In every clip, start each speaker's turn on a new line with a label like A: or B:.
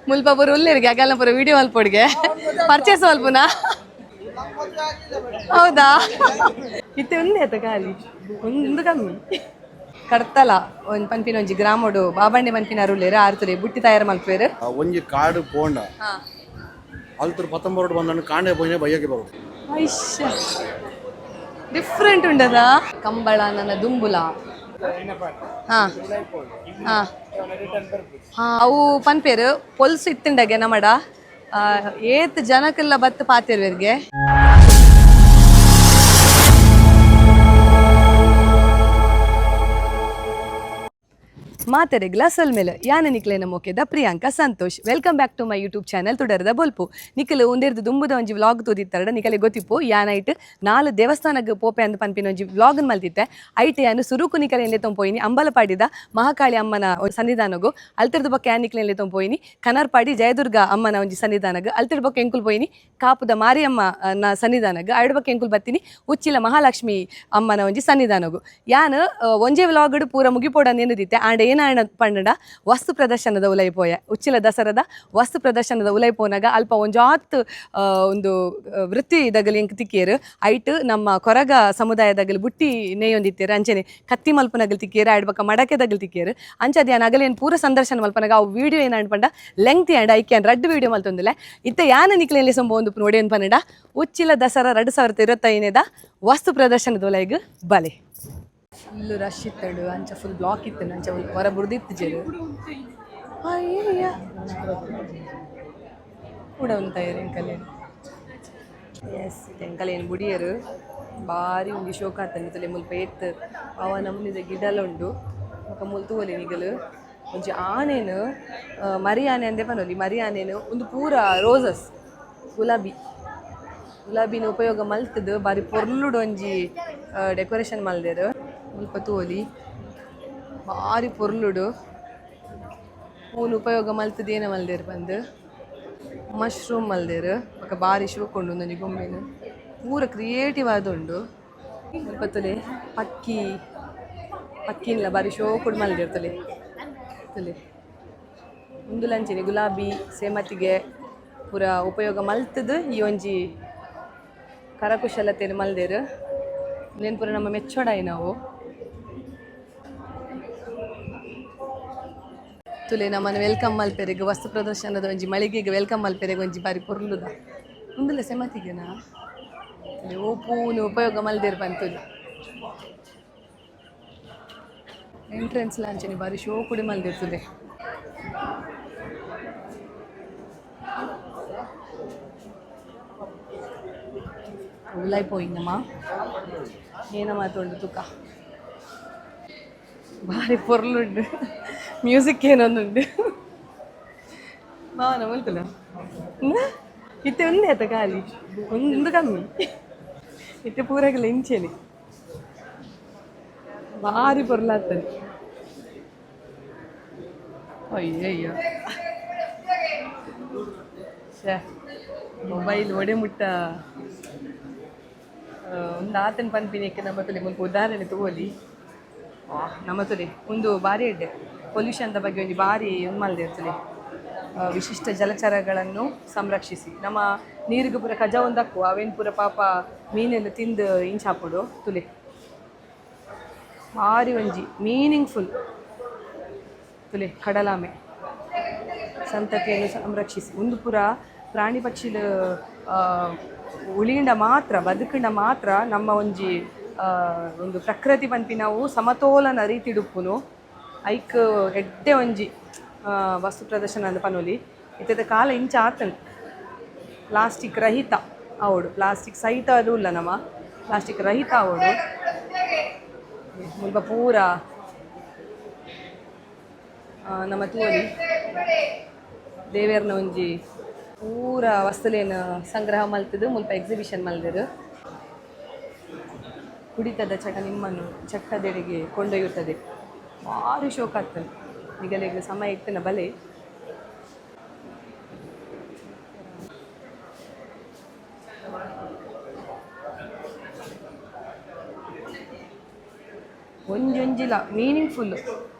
A: ಮುಲ್ಪ ಪೂರ ಉಲ್ಲೇರಿಗೆ ಅಗಲ್ನ ಪೂರ ವಿಡಿಯೋ ಮಲ್ಪೊಡ್ಗೆ ಪರ್ಚೇಸ್ ಮಲ್ಪುನಾ? ಹೌದಾ? ಇತ್ತೆ ಒಂದೇ ಆತ ಖಾಲಿ ಒಂದು ಕಮ್ಮಿ. ಕಡ್ತಲ ಒಂಜಿ ಪನ್ಪಿನ ಒಂಜಿ ಗ್ರಾಮಡು ಬಾಬಂಡೆ ಪನ್ಪಿನ ಅರುಲೇರು ಆರ್ತುಲೆ ಬುಟ್ಟಿ ತಯಾರು ಮಲ್ಪೇರು.
B: ಒಂಜಿ ಕಾಡು ಪೋಂಡ ಅಲ್ತುರು ಪತ್ತೊಂಬರೋಡು ಬಂದನು ಕಾಂಡೆ ಪೋಯಿನೆ ಬಯ್ಯಕ್ಕೆ ಬರೋಡು.
A: ಐಶ್ಯ, ಡಿಫ್ರೆಂಟ್ ಉಂಡದ ಕಂಬಳ ನನ್ನ ದುಂಬುಲ. ಹಾ ಹಾ ಹಾ, ಅವು ಪನ್ಪೇರು ಪೊಲ್ಸು ಇತ್ತುಂಡಗೆ ನಮಡ ಏತ್ ಜನಕ್ಕೆಲ್ಲ ಬತ್ತು ಪಾತಿರ್ವೇರ್ಗೆ. ಮಾತೆರೆ ಗ್ಲಾಸಲ್ ಮೇಲೆ ಯಾನ ನಿಕ್ಲೇನ ಮೊಕೆದ Priyanka Santosh. Welcome back to my YouTube channel ತುಡರದ ಬೊಲ್ಪು. ನಿಕಲು ಒಂದೇರ್ದು ದುಂಬುದ ಒಂಜಿ ವ್ಲಾಗ್ ತೂದಿತ್ತಾರಡ ನಿಕಲೆ ಗೊತ್ತಿಪ್ಪು, ಯಾನ ಐಟ್ ನಾಲ್ ದೇವಸ್ಥಾನಗ್ ಪೋಪೆ ಅಂದ್ ಪನ್ಪಿನ ಒಂಜಿ ವ್ಲಾಗ್ ಮಲ್ತಿತ್ತೆ. ಐಟ್ ಯಾನು ಸುರುಕು ನಿಕಲೆ ಎಲ್ಲಿ ತೊಂಪೋಯಿನಿ ಅಂಬಲಪಾಡಿದ ಮಹಾಕಾಳಿ ಅಮ್ಮನ ಒಂಜಿ ಸನ್ನಿಧಾನಗು. ಅಲ್ತಿರ್ದ ಬೊಕ್ಕ ಯಾನ್ ನಿಕ್ಲೆ ಎಲ್ಲಿ ತೊಂಪೋಯಿನಿ ಕನರ್ಪಾಡಿ ಜಯದುರ್ಗ ಅಮ್ಮನ ಒಂಜಿ ಸನ್ನಿಧಾನಗ್. ಅಲ್ತಿರ್ದ ಬೊಕ್ಕ ಎಂಕುಲ್ ಪೋಯಿನಿ ಕಾಪುದ ಮಾರಿಯಮ್ಮ ನ ಸನ್ನಿಧಾನಗ್. ಐಡ್ ಬೊಕ್ಕ ಎಂಕುಲ್ ಬತ್ತೀನಿ ಉಚ್ಚಿಲ ಮಹಾಲಕ್ಷ್ಮಿ ಅಮ್ಮನ ಒಂಜಿ ಸನ್ನಿಧಾನಗು. ಯಾನ್ ಒಂಜೇ ವ್ಲಾಗ್ ಪೂರ ಮುಗಿಪೋಡ ನೆನದಿತ್ತೆ. ಆಂಡ ಏನಾಯಣ ಪಂಡಂಡ ವಸ್ತು ಪ್ರದರ್ಶನದ ಉಲೈ ಪೋಯ. ಉಚ್ಚಿಲ ದಸರದ ವಸ್ತು ಪ್ರದರ್ಶನದ ಉಲೈ ಪೋನಾಗ ಅಲ್ಪ ಒಂಜಾತ್ ಒಂದು ವೃತ್ತಿ ದಗಲಿ ಎಂಕ್ ತಿಕ್ಕಿಯರು. ಐಟ್ ನಮ್ಮ ಕೊರಗ ಸಮುದಾಯದಗಲಿ ಬುಟ್ಟಿ ನೇಯೊಂದಿತ್ತೇರು, ಅಂಚನೆ ಕತ್ತಿ ಮಲ್ಪನಗಲ್ ತಿಕ್ಕಿಯರು, ಐಡ್ ಬೊಕ್ಕ ಮಡಕೆದಗಲ್ ತಿಕ್ಕಿಯರು. ಅಂಚದ ಯಾನ್ ಅಗಲೇನು ಪೂರ ಸಂದರ್ಶನ ಮಲ್ಪನಾಗ ಅವು ವಿಡಿಯೋ ಏನಾಂಡ್ ಪಂಡ ಲೆಂಗ್ತಿ ಆಂಡ್ ಐಕೆ ರಡ್ಡ್ ವಿಡಿಯೋ ಮಲ್ತೊಂದಿಲ್ಲ. ಇತ್ತೆ ಯಾನ ನಿಕ್ಲೆಯಲ್ಲಿ ಸಂಭವ ಒಂದು ನೋಡಿ ಪಂಡ ಉಚ್ಚಿಲ ದಸರಾ 2025ನೇದ ವಸ್ತು ಪ್ರದರ್ಶನದ ಉಲೈಗ್ ಬಲೆ. ಫುಲ್ ರಶ್ ಇತ್ತಡು, ಅಂಚ ಫುಲ್ ಬ್ಲಾಕ್ ಇತ್ತು, ಅಂಚ ಹೊರ ಬುಡ್ದಿತ್ತು ಜರು. ಅಯ್ಯಯ್ಯ, ಕೂಡ ಉಂತಾಯರು ಎಂಕಲೇನು. ಎಸ್, ಎಂಕಲೇನು ಬುಡಿಯರು ಬಾರಿ ಒಂಜಿ ಶೋಕ ಆತನ ತುಲೆ. ಮುಲ್ಪ ಏತ್ ಅವ ನಮೂನಿದ ಗಿಡಲ ಉಂಡು. ಬೊಕ ಮುಲ್ ತೂವೊಲಿ ನಿಗಲು ಒಂಜಿ ಆನೆನು, ಮರಿ ಆನೆ ಅಂದೆ ಪನೊಲಿ. ಮರಿ ಆನೆನು ಒಂದು ಪೂರ ರೋಸಸ್, ಗುಲಾಬಿ, ಗುಲಾಬಿನ ಉಪಯೋಗ ಮಲ್ತದು ಬಾರಿ ಪೊರ್ಲುಡು ಒಂಜಿ ಡೆಕೋರೇಷನ್ ಮಲ್ದೆರ್. ಮುಲ್ಪ ತೂವೊಲಿ, ಬಾರಿ ಪೊರ್ಲುಡು ಪೂನ್ ಉಪಯೋಗ ಮಲ್ತದು ಏನ ಮಲ್ದೆರ್ ಪಂದ್ ಮಶ್ರೂಮ್ ಮಲ್ದೆರ್. ಬೊಕ ಬಾರಿ ಶೋಕು ಉಂಡು. ಒಂದೊಂಜಿ ಗೊಂಬೆನು ಪೂರ ಕ್ರಿಯೇಟಿವ್ ಆದುಂಡು. ಮುಲ್ಪ ತೂಲೆ, ಪಕ್ಕಿ, ಪಕ್ಕಿನ್ಲ ಬಾರಿ ಶೋಕುಡು ಮಲ್ದೆರ್. ತೂಲೆ ತೂಲೆ, ಉಂದುಲ ಅಂಚೆನೆ ಗುಲಾಬಿ ಸೇಮತಿಗೆ ಪೂರ ಉಪಯೋಗ ಮಲ್ತದು ಈ ಒಂಜಿ ಕರಕುಶಲತೆನ್ ಮಲ್ದೆರ್. ಉಂದೆನ್ ಪೂರ ನಮ್ಮ ಮೆಚ್ಚೋಡಾಯಿ ನಾವು. ತುಲೆ, ನಮ್ಮನ್ನು welcome ಮಲ್ಪೆರೆಗ್ ವಸ್ತು ಪ್ರದರ್ಶನದ ಒಂಜಿ ಮಳಿಗೆಗೆ welcome ಮಲ್ಪೆರೆಗ್ ಒಂಜಿ ಬಾರಿ ಪೊರ್ಲುದ ಉಂದುಲ ಸೆಮತಿಗೆನಾ. ತುಲೆ, ಓ ಪೂನು ಉಪಯೋಗ ಮಲ್ದೆರ್ ಪಂತುಲಿ. ಎಂಟ್ರೆನ್ಸ್ ಲಾಂಚನೆ ಬಾರಿ ಶೋಕುಡು ಮಲ್ದೆರ್ ತುಲೆ. ಉಲಾಯ್ ಪೋಯಿನಮ್ಮ ಏನ ಮಾತುಂಡು ತುಕ. ಬಾರಿ ಪೊರ್ಲುಂಡು. ಮ್ಯೂಸಿಕ್ ಏನೊಂದುಂಡು ಮಾನ ಮುಲ್ತುಲ. ಇತ್ತೆ ಒಂದೇ ಆತ ಖಾಲಿ ಒಂದು ಕಮ್ಮಿ. ಇತ್ತೆ ಪೂರಗಲ ಇಂಚೆನೆ ಬಾರಿ ಪೊರ್ಲಾಗ್ತದೆ. ಅಯ್ಯಯ್ಯೋ, ಶ್ಯಾ, ಮೊಬೈಲ್ ಒಡೆ ಮುಟ್ಟ ಒಂದು ಆತನ ಪನ್ಪಿನಕ್ಕೆ ನಮ್ಮ ತುಲೆ ಮುಲ್ಪ ಉದಾಹರಣೆ ತಗೋಲಿ. ನಮ್ಮ ತುಲೆ ಒಂದು ಬಾರಿ ಎಡ್ಡೆ ಪೊಲ್ಯೂಷನ್ದ ಬಗ್ಗೆ ಒಂಜಿ ಬಾರಿ ಒಂದು ಮಲ್ದಿರ್ತದೆ. ವಿಶಿಷ್ಟ ಜಲಚರಗಳನ್ನು ಸಂರಕ್ಷಿಸಿ. ನಮ್ಮ ನೀರಿಗೆ ಪೂರ ಕಜ ಒಂದಕ್ಕು ಅವೇನು ಪೂರ ಪಾಪ ಮೀನೆಲ್ಲ ತಿಂದು ಇಂಚಾಪುಡು. ತುಲೆ, ಭಾರಿ ಒಂಜಿ ಮೀನಿಂಗ್ಫುಲ್. ತುಲೆ, ಕಡಲಾಮೆ ಸಂತತಿಯನ್ನು ಸಂರಕ್ಷಿಸಿ. ಒಂದು ಪೂರ ಪ್ರಾಣಿ ಪಕ್ಷಿಲು ಉಳಿಂಡ ಮಾತ್ರ, ಬದುಕಂಡ ಮಾತ್ರ ನಮ್ಮ ಒಂಜಿ ಒಂದು ಪ್ರಕೃತಿ ಪನ್ಪಿನವು ಸಮತೋಲನ ರೀತಿಡುಪ್ಪುನು. ಐಕ್ ಎಡ್ಡೆ ಒಂಜಿ ವಸ್ತು ಪ್ರದರ್ಶನ ಅಂದ್ ಪನೊಲಿ. ಇತ್ತೆದ ಕಾಲ ಇಂಚ ಆತಂಡ್, ಪ್ಲಾಸ್ಟಿಕ್ ರಹಿತ ಆವೊಡು, ಪ್ಲಾಸ್ಟಿಕ್ ಸಹಿತ ಅದು ಉಲ್ಲ ನಮ ಪ್ಲಾಸ್ಟಿಕ್ ರಹಿತ ಆವೊಡು. ಮುಲ್ಪ ಪೂರ ನಮ್ಮ ತೂವೊಲಿ, ದೇವೆರ್ನ ಒಂಜಿ ಪೂರ ವಸ್ತುಲೇನ ಸಂಗ್ರಹ ಮಲ್ತದು ಮುಲ್ಪ ಎಕ್ಸಿಬಿಷನ್ ಮಲ್ದೆರ್. ಕುಡಿತದ ಚಟ ನಿಮ್ಮನ್ನು ಚಟ್ಟದೆಡೆಗೆ ಕೊಂಡೊಯ್ಯುತ್ತದೆ. ಭಾರಿ ಶೋಕ ಆಗ್ತದೆ. ನಿಗಲೆಗ್ ಸಮಯ ಇತ್ತಿನ ಬಲೆ. ಒಂಜೊಂಜಿಲ ಮೀನಿಂಗ್ಫುಲ್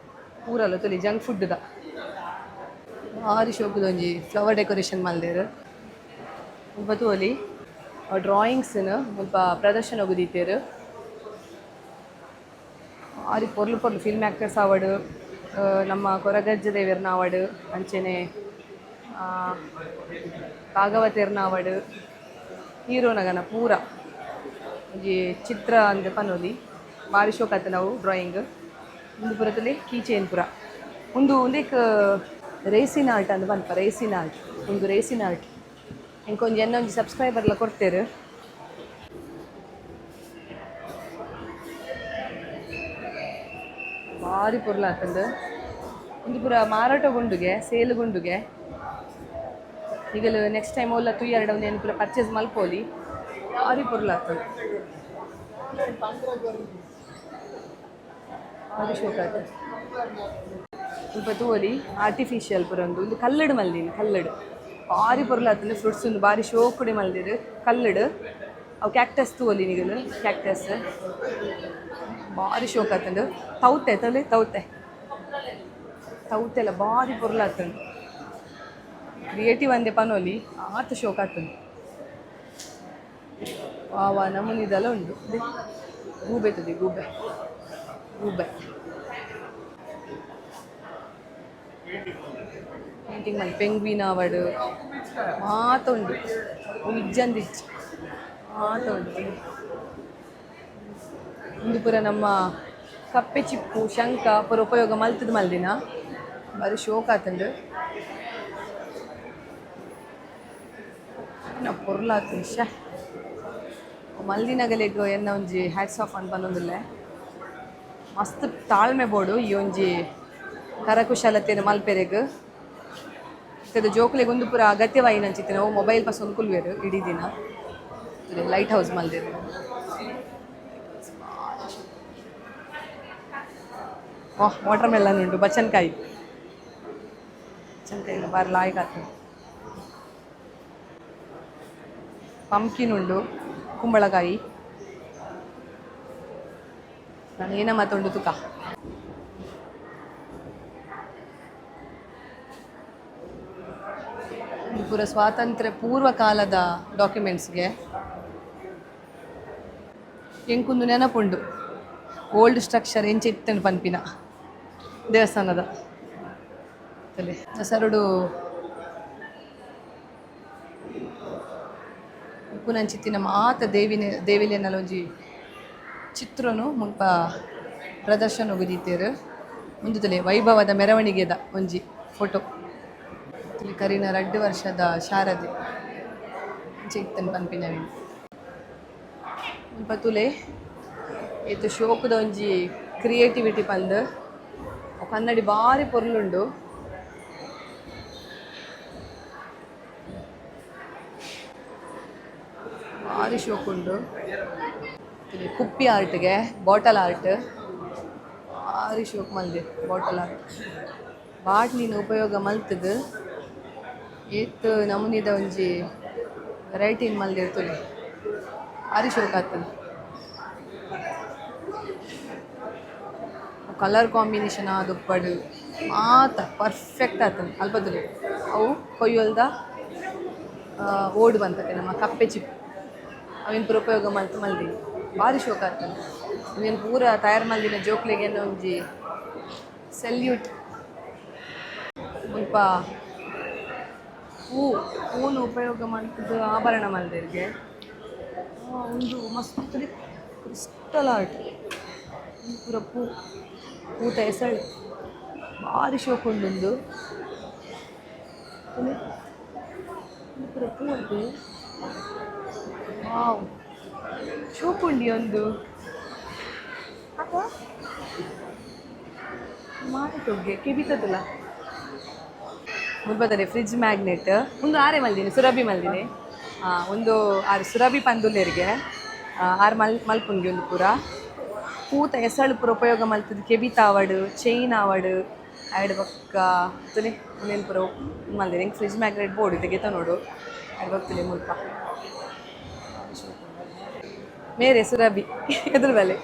A: ಪೂರಲ್ಲ. ತುಲಿ, ಜಂಕ್ ಫುಡ್ದ. ಭಾರಿ ಶೋಕುದ ಒಂಜಿ ಫ್ಲವರ್ ಡೆಕೋರೇಷನ್ ಮಲ್ದೆರ್. ಮುಲ್ಪ ತೂವೊಲಿ, ಡ್ರಾಯಿಂಗ್ಸ್ನ್ ಮುಲ್ಪ ಪ್ರದರ್ಶನೊಗು ದೀತೆರ್. ಭಾರಿ ಪೊರ್ಲು ಪೊರ್ಲು ಫಿಲ್ಮ್ ಆಕ್ಟರ್ಸ್ ಆವಡ್, ನಮ್ಮ ಕೊರಗಜ್ಜ ದೇವೆರ್ನ ಆವಡ್, ಅಂಚೆನೆ ಭಾಗವತೆರ್ನ ಆವಡ್, ಹೀರೋನಗನ ಪೂರ ಒಂಜಿ ಚಿತ್ರ ಅಂದ್ ಪನೊಲಿ. ಬಾರಿ ಶೋಕ್ ಆತುಂಡು ಅವು ಡ್ರಾಯಿಂಗ್. ಉಂದು ಪೂರ ತೂಲೆ, ಕೀ ಚೈನ್ ಪೂರ. ಉಂದು ಉಂದೆಕ್ ರೇಸಿನ್ ಆರ್ಟ್ ಅಂದ್ ಪನ್ಪ. ರೇಸಿನ್ ಆರ್ಟ್ ಉಂದು, ರೇಸಿನ್ ಆರ್ಟ್. ಎಂಕೊಂಜಿ ಎನ್ನ ಒಂಜಿ ಸಬ್ಸ್ಕ್ರೈಬರ್ಲ ಕೊರ್ತೆರ್. ಬಾರಿ ಪೊರ್ಲಾತುಂಡು. ಉಂದು ಪೂರ ಮಾರಾಟ ಗುಂಡುಗೆ, ಸೇಲ್ ಗುಂಡುಗೆ. ನಿಗಲು ನೆಕ್ಸ್ಟ್ ಟೈಮ್ ಓಲ್ಲ ತೂಯರ್ಡ ಉಂದೆನ್ ಪೂರ ಪರ್ಚೇಸ್ ಮಲ್ಪೊಲಿ. ಬಾರಿ ಪೊರ್ಲಾತುಂಡು, ಬಾರಿ ಶೋಕ್ ಆತುಂಡು. ಮುಲ್ಪ ತೂವೊಲಿ, ಆರ್ಟಿಫಿಷಿಯಲ್ ಪೂರ ಉಂದು. ಉಂದು ಕಲ್ಲುಡು ಮಲ್ದಿನಿ, ಕಲ್ಲುಡು. ಬಾರಿ ಪೊರ್ಲಾತುಂಡು. ಫ್ರೂಟ್ಸ್ ಉಂದು ಬಾರಿ ಶೋಕುಡೆ ಮಲ್ದೆರ್ ಕಲ್ಲುಡು. ಅವು ಕ್ಯಾಕ್ಟಸ್ ತೂವೊಲಿ ನಿಗಲು, ಕ್ಯಾಕ್ಟಸ್ ಬಾರಿ ಶೋಕ್ ಆತುಂಡು. ತೌತೆ ತಲೆ, ತೌತೆ, ತೌತೆಲ ಬಾರಿ ಪೊರ್ಲಾತುಂಡು. ಕ್ರಿಯೇಟಿವ್ ಅಂದೆ ಪನೊಲಿ, ಆತ್ ಶೋಕ್ ಆತುಂಡು. ವಾ ವಾ ನಮೂನಿದೆಲ್ಲ ಉಂಡು. ದೆ, ಗೂಬೆ ತೂಲೆ, ಗೂಬೆ, ಗೂಬೆ. ಪೇಂಟಿಂಗ್ ಮಲ್ ಪೆಂಗ್ವಿನ್ ಆವಡ್, ಮಾತ ಉಂಡು. ಇಜ್ಜಂದಿಜ್ಜಿ, ಮಾತ ಉಂಡು. ಉಂದು ಪೂರ ನಮ್ಮ ಕಪ್ಪೆ ಚಿಪ್ಪು, ಶಂಖ ಪೂರ ಉಪಯೋಗ ಮಲ್ತುದು ಮಲ್ದಿನ. ಬಾರಿ ಶೋಕ್ ಆತುಂಡು. ಪೊರ್ಲಾತುಂಡು. ಶ್ಯೆ, ಮಲ್ದಿನಗಲೆಗ್ ಎನ್ನ ಒಂಜಿ ಹ್ಯಾಟ್ಸ್ ಆಫ್ ಅನ್ ಪನೊಂದುಲ್ಲೆ. ಮಸ್ತ್ ತಾಳ್ಮೆ ಬೋಡು ಈ ಒಂಜಿ ಕರಕುಶಲತೆನ್ ಮಲ್ಪೆರೆಗ್. ಇತ್ತದ ಜೋಕುಲೆಗ್ ಉಂದು ಪೂರ ಅಗತ್ಯವಾಯಿನಂಚಿತ್ತಿನ. ಅವು ಮೊಬೈಲ್ ಪಸೊಂದು ಕುಲ್ವೆರ್ ಇಡೀ ದಿನ. ಲೈಟ್ ಹೌಸ್ ಮಲ್ದೆರ್. ವಾಹ್, ವಾಟರ್ ಮೆಲನ್ ಉಂಡು, ಬಚನ್ಕಾಯಿ. ಬಚನ್ಕಾಯಿ ಬಾರಿ ಲಾಯ್ಕ್ ಆತುಂಡು. ಪಂಪ್ಕಿನ್ ಉಂಡು, ಕುಂಬಳಕಾಯಿ. ನಾನು ಏನ ಮಾತುಂಡು ತುಕ. ಇದು ಪೂರ ಸ್ವಾತಂತ್ರ್ಯ ಪೂರ್ವ ಕಾಲದ ಡಾಕ್ಯುಮೆಂಟ್ಸ್ಗೆ. ಎಂಕೊಂದು ನೆನಪುಂಡು, ಓಲ್ಡ್ ಸ್ಟ್ರಕ್ಚರ್ ಎಂಚ ಇತ್ತಂಡು ಪನ್ಪಿನ ದೇವಸ್ಥಾನದ. ತಲೆ ದಸರುಡು ಉಪ್ಪುನಂಚಿತ್ತಿನ ಮಾತ ದೇವಿನ ದೇವಿಲೆನಲ ಒಂಜಿ ಚಿತ್ರನು ಮುಲ್ಪ ಪ್ರದರ್ಶನೊಗು ದೀತೆರ್. ಉಂದು ತೂಲೆ, ವೈಭವದ ಮೆರವಣಿಗೆದ ಒಂಜಿ ಫೋಟೋ. ಕರಿನ 2 ವರ್ಷದ ಶಾರದೆ ಇಂಚ ಇತ್ತುಂಡು ಪನ್ಪಿನವೇನ್. ಮುಲ್ಪ ತೂಲೆ, ಏತ್ ಶೋಕುದ ಒಂಜಿ ಕ್ರಿಯೇಟಿವಿಟಿ ಪಂದ್. ಕನ್ನಡಿ ಬಾರಿ ಪೊರ್ಲುಂಡು. ಬಾರಿ ಶೋಕುಂಡು. ಕುಪ್ಪಿ ಆರ್ಟ್ಗೆ, ಬಾಟಲ್ ಆರ್ಟ್ ಬಾರಿ ಶೋಕ್ ಮಲ್ದೆರ್. ಬಾಟಲ್ ಆರ್ಟ್, ಬಾಟ್ಲಿನ ಉಪಯೋಗ ಮಲ್ತುದು ಏತ್ ನಮೂನಿದ ಒಂಜಿ ವೆರೈಟಿನ್ ಮಲ್ದೆರ್ ತೂಲೆ. ಬಾರಿ ಶೋಕ್ ಆತುಂಡು. ಕಲರ್ ಕಾಂಬಿನೇಷನ್ ಆದುಪ್ಪಡ್, ಮಾತ ಪರ್ಫೆಕ್ಟ್ ಆತುಂಡು. ಅಲ್ಪ ತೂಲೆ, ಅವು ಕೊಯ್ಯೊಲ್ದ ಓಡು ಬಂತತೆ ನಮ್ಮ ಕಪ್ಪೆ ಚಿಪ್ಪು, ಅವೆನ್ ಪೂರ ಉಪಯೋಗ ಮಲ್ತ್ ಮಲ್ದಿನಿ. ಬಾರಿ ಶೋಕ್ ಆತುಂಡು. ಉಂದೆನ್ ಪೂರ ತಯಾರ್ ಮಲ್ದಿನ ಜೋಕ್ಲೆಗ್ ಎನ್ನ ಒಂಜಿ ಸೆಲ್ಯೂಟ್. ಮುಲ್ಪ ಹೂ, ಹೂನು ಉಪಯೋಗ ಮಲ್ತುದು ಆಭರಣ ಮಲ್ದೆರ್ಗೆ. ಉಂದು ಮಸ್ತ್ ಕ್ರಿಸ್ಟಲ್ ಆರ್ಟ್. ಉಂದು ಪೂರ ಪೂ, ಪೂತ ಎಸಳ್. ಬಾರಿ ಶೋಕು ಉಂಡು ಉಂದು. ಉಂದು ಪೂರ ಪೂ ಅತೆ. ವಾವ್, ಶೋಕುಂಡಿ ಉಂದು. ಅಕ್ಕ ಮಾತ ಕೆಬಿತದಲ್ಲ. ಮುಲ್ಪದಲೆ ಫ್ರಿಜ್ ಮ್ಯಾಗ್ನೆಟ್. ಉಂದು ಆರೆ ಮಲ್ದಿನಿ, ಸುರಭಿ ಮಲ್ದಿನಿ. ಉಂದು ಆರ್ ಸುರಭಿ ಪಂದುಲ್ಲೆರ್ಗೆ, ಆರ್ ಮಲ್ಪುನ್ಗೆ. ಉಂದು ಪೂರ ಪೂತ ಎಸಳು ಪೂರ ಉಪಯೋಗ ಮಲ್ತುದು ಕೆಬಿತ ಆವಡ್, ಚೈನ್ ಆವಡ್, ಆಯ್ಡ್ ಬೊಕ್ಕ ತೂಲೆ, ಉಂದೆನ್ ಪೂರ ಮಲ್ದಿನಿ. ಎಂಕ್ ಫ್ರಿಜ್ ಮ್ಯಾಗ್ನೆಟ್ ಬೋಡು, ಇತ್ತೆ ಗೆತೊನೊಡು. ಆಯ್ಡ್ ಬೊಕ್ಕ ತೂಲೆ ಮುಲ್ಪ ಮೇರೆ ಸುರಭಿ ಎದುರು ಬಲೆ.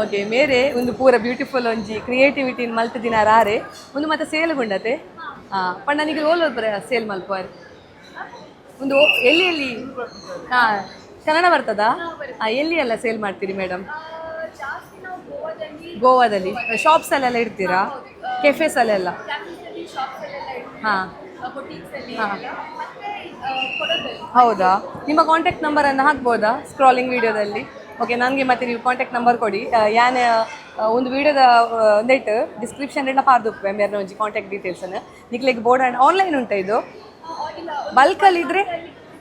A: ಓಕೆ, ಮೇರೆ ಒಂದು ಪೂರ ಬ್ಯೂಟಿಫುಲ್ ಒಂಜಿ ಕ್ರಿಯೇಟಿವಿಟಿ ಮಲ್ತುದಿನಾರ್ ಆರೆ. ಉಂದು ಮಾತ ಸೇಲ್ ಗುಂಡತೆ. ಹಾ, ಪಂಡ ನಿಗೆ ಓಲ್ ಸೇಲ್ ಮಲ್ಪುವರ್ ಒಂದು ಎಲ್ಲಿ ಎಲ್ಲಿ? ಹಾ, ಕನ್ನಡ ಬರ್ತದಾ? ಹಾ, ಎಲ್ಲಿ ಎಲ್ಲ ಸೇಲ್ ಮಾಡ್ತೀರಿ ಮೇಡಮ್?
C: ಜಾಸ್ತಿ ನಾವು ಗೋವಾದಲ್ಲಿ.
A: ಗೋವಾದಲ್ಲಿ ಶಾಪ್ಸ್ ಅಲ್ಲೆಲ್ಲ ಇಡ್ತೀರಾ, ಕೆಫೆಸ್ ಅಲ್ಲೆಲ್ಲ?
C: ಕ್ಯಾಫೇಸಲ್ಲಿ, ಶಾಪ್ಸ್ ಅಲ್ಲೆಲ್ಲ ಇಡ್ತೀವಿ. ಬೊಟೀಕ್ಸ್ ಅಲ್ಲಿ ಎಲ್ಲ, ಮತ್ತೆ ಕೊಡೋದಲ್ಲಿ.
A: ಹೌದಾ? ನಿಮ್ಮ ಕಾಂಟ್ಯಾಕ್ಟ್ ನಂಬರನ್ನು ಹಾಕ್ಬೋದಾ ಸ್ಕ್ರಾಲಿಂಗ್ ವಿಡಿಯೋದಲ್ಲಿ? ಓಕೆ, ನನಗೆ ಮತ್ತೆ ನೀವು ಕಾಂಟ್ಯಾಕ್ಟ್ ನಂಬರ್ ಕೊಡಿ. ಯಾನ್ ಒಂದು ವಿಡಿಯೋದ ಒಂದೇಟ್ ಡಿಸ್ಕ್ರಿಪ್ಷನ್ ಎಲ್ಲ ಪಾರ್ದುಪ್ಪೆ ಮೇರ್ನ ಒಂಜಿ ಕಾಂಟ್ಯಾಕ್ಟ್ ಡೀಟೇಲ್ಸನ್ನು. ನಿಕ್ಲೆಗ್ ಬೋರ್ಡ್ ಆ್ಯಂಡ್ ಆನ್ಲೈನ್ ಉಂಟಾ ಇದು?
C: ಇಲ್ಲ.
A: ಬಲ್ಕಲ್ಲಿ ಇದ್ರೆ?